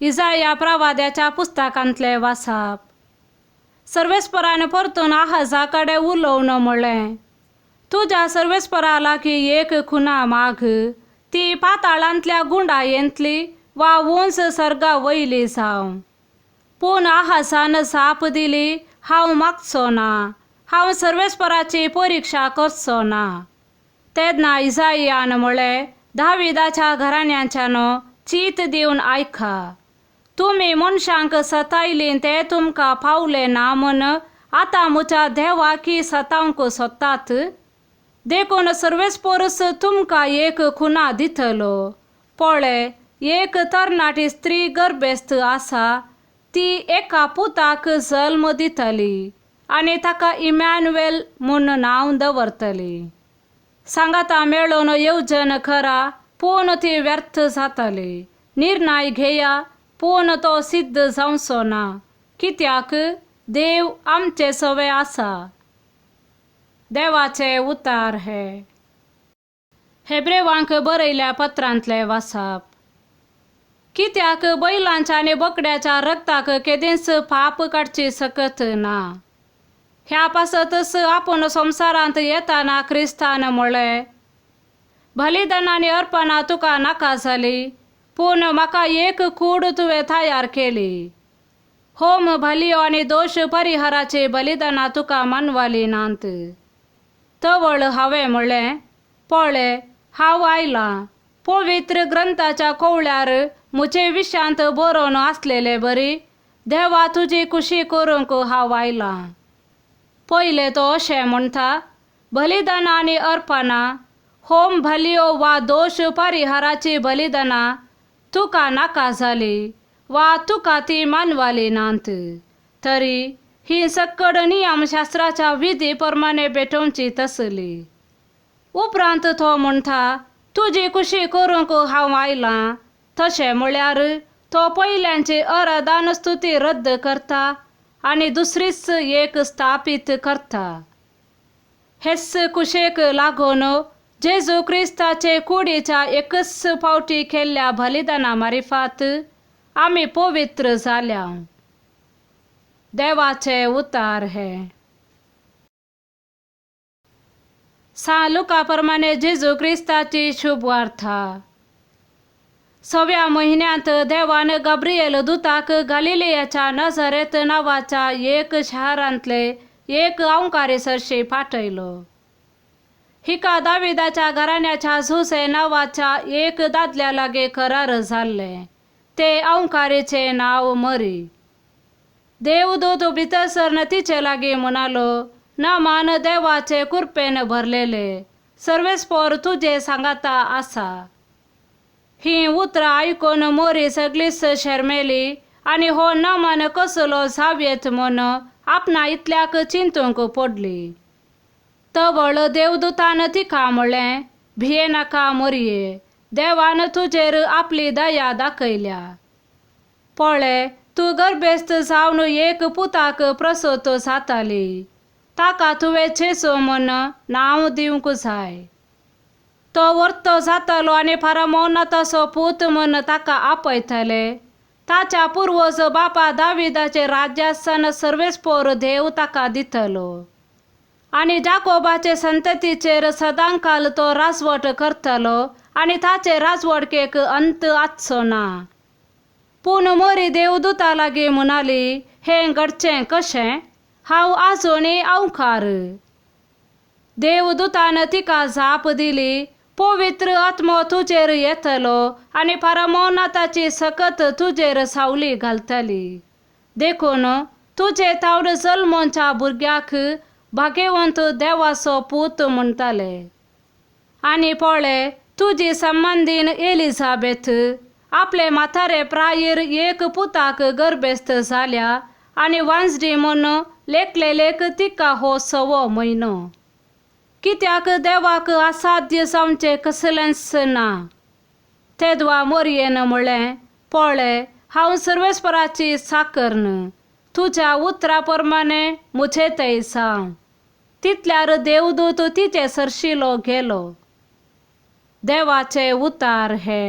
इजाया प्रवाद्याच्या पुस्तकांतलें वाचप. सर्वेस्परान परतून आहाजा कडेन उलोवन म्हणलें, तुज्या सर्वेस्परा लागीं एक खुना माग, ती पाताळांतल्या गुंडायेंतली वा उंच सर्गा वयली जावं. पूण आहाजान जाप दिली, हांव मागचो ना, हांव सर्वेस्पराची परिक्षा करचो ना. तेन्ना इजायान म्हळें, दाविदाच्या घराण्याच्यानो चीत दिवन आयका. तुमी मनशांक सतायलीं ते तुमकां पावले ना म्हूण आतां म्हज्या देवाकी सतावंक सोदतात. देखून सर्वेस्पोरस तुमकां एक खुना दितलो. पळय, एक तरणाटी स्त्री गर्भेस्त आसा, ती एका पुताक जल्म दितली आनी ताका इमॅन्युएल म्हूण नांव दवरतली. सांगाता मेळोवन येवजण करा, पूण ती व्यर्थ जातली. निर्णय घेया, पूण तो सिद्ध जावचो ना, कित्याक देव आमचे सवे आसा. देवाचे उतार हे. हेब्रेवांक बरयल्या पत्रांतलें वाचप. कित्याक बैलांच्या आनी बोकड्याच्या रक्ताक केदींच पाप काडची सकत ना. ह्या पासतच आपूण संवसारांत येताना क्रिस्तान म्हळें, बलिदान आनी अर्पणां तुका नाका जाली, पूण म्हाका एक कूड तुवें तयार केली. होम बलियो आनी दोश परिहाराची बलिदानां तुका मानवाली नात. तवळ हांवें म्हणलें, पळय, हांव आयलां, पवित्र ग्रंथाच्या कोवळ्यार म्हजे विशांत बरोवन आसलेले बरी देवा तुजी खुशी करूंक हांव आयलां. पयलें तो अशें म्हणटा, बलिदानां आनी अर्पणां, होम बलियो वा दोश परिहाराची बलिदानां तुका नाका जाली वा तुका ती मानवाली नात, तरी ही सक्कड नियमशास्त्राच्या विधी प्रमाणे भेटोवची तसली. उपरांत तो म्हणटा, तुजी खुशी करूंक हांव आयलां. तशें म्हळ्यार तो पयल्यांची अरदान स्तुती रद्द करता आनी दुसरीच एक स्थापीत करता. हेच कुशेक लागून जेजू क्रिस्ताचे कुडीच्या एकच फावटी केल्ल्या बलिदाना मारिफात आमी पवित्र जाल्या. देवाचे उतार हे. सां लुका प्रमाणे जेजू क्रिस्ताची शुभवार्ता. सव्या म्हयन्यांत देवान गाब्रिएल दुताक गालिलियाच्या नजरेत नांवाच्या एक शहरांतले एक अंवकारी सरशी पाठयलो. हिका दाविदाच्या घराण्याच्या जुसे नांवाच्या एक दादल्या लागीं करार जाल्लें. ते अंवकारीचें नांव मरी. देवदूत भितर सरन तिचे लागीं म्हणालो, नामान देवाचे कुरपेन भरलेले, सर्वेस्पोर तुजे सांगाता आसा. ही उतरां आयकून मोरी सगळीच शर्मेली आनी हो नमन कसलो जावयेत म्हूण आपणा इतल्याक चिंतूंक पडली. तवळ देवदूतान तिका म्हणलें, भियेनाका मोरये, देवान तुजेर आपली दया दाखयल्या. पळय, तूं गर्भेस्त जावन एक पुताक प्रसूत जाताली, ताका तुवें जेजू म्हूण नांव दिवंक जाय. तो वर्तो जातलो आनी फारामोनाथाचो पूत म्हूण ताका आपयतले. ताच्या पुर्वज बापा दाविदाचे राज्यासन सर्वेस्पोर देव ताका दितलो आनी जाकोबाचे संततीचेर सदांकाल तो राजवट करतलो आनी ताचे राजवटकेक अंत आसचो ना. पूण मोरी देवदूता लागीं म्हणाली, हें घडचें कशें? हांव आजुनूय अंवकार. देवदूतान तिका जाप दिली, पवित्र आत्मो तुजेर येतलो आनी परमोनाथाची सकत तुजेर सावली घालतली. देखून तुजे तावन जल्मोच्या भुरग्याक भाग्यवंत देवाचो पूत म्हणटले. आनी पळय, तुजी संबंदीन एलिझाबेथ आपले म्हातारे प्रायेर एक पुताक गर्भेस्त जाल्या आनी वांजडी म्हूण लेखलेलेक तिका हो सवो म्हयनो. कित्याक देवाक असाध्य जावचें कसलेंच ना. तेदवा मोरयेन म्हणलें, पळय, हांव सर्वेस्पराची साकर्न, तुज्या उतरा प्रमाणे म्हजे थंय जावं. तितल्यार देवदूत तिचे सरशिलो गेलो. देवाचे उतार हे.